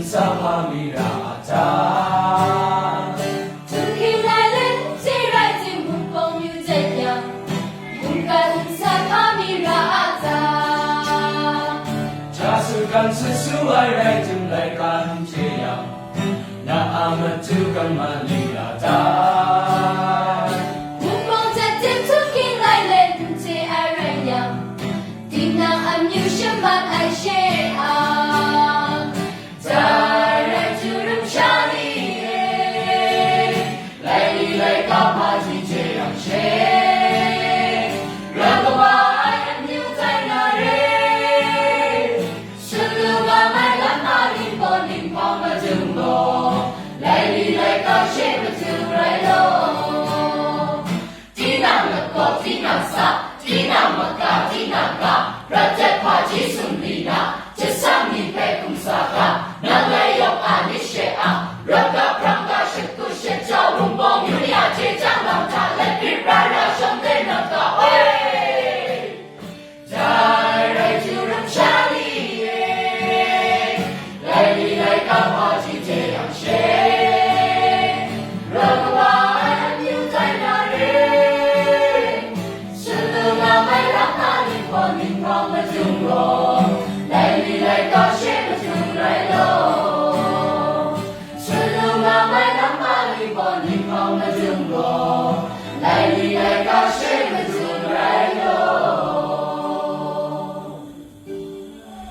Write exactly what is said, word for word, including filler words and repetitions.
Sa hpa mi ra a ta? Htunghking lai let n chye rai timung, hpawng yu jet yang, mungkan n sa hpa mi ra a ta? Hta sutgan sut su ai rai tim, laika n chye yang, na a matu kangma li ra ta? Mungkan jet tim htunghking lai let n chye ai rai yang, tinang amyu shaman ai she a? Dai rai hte rum sha ni e, laili laika hpaji hte yang she, ram kaba ai amyu tai na re. Sut lu nga ai lam hpa ning gaw ning hpawng matu gaw, laili laika she matu rai law. Tinang lakawp, tinang sa, tinang maka, tinang ga, prat jet hpaji tsun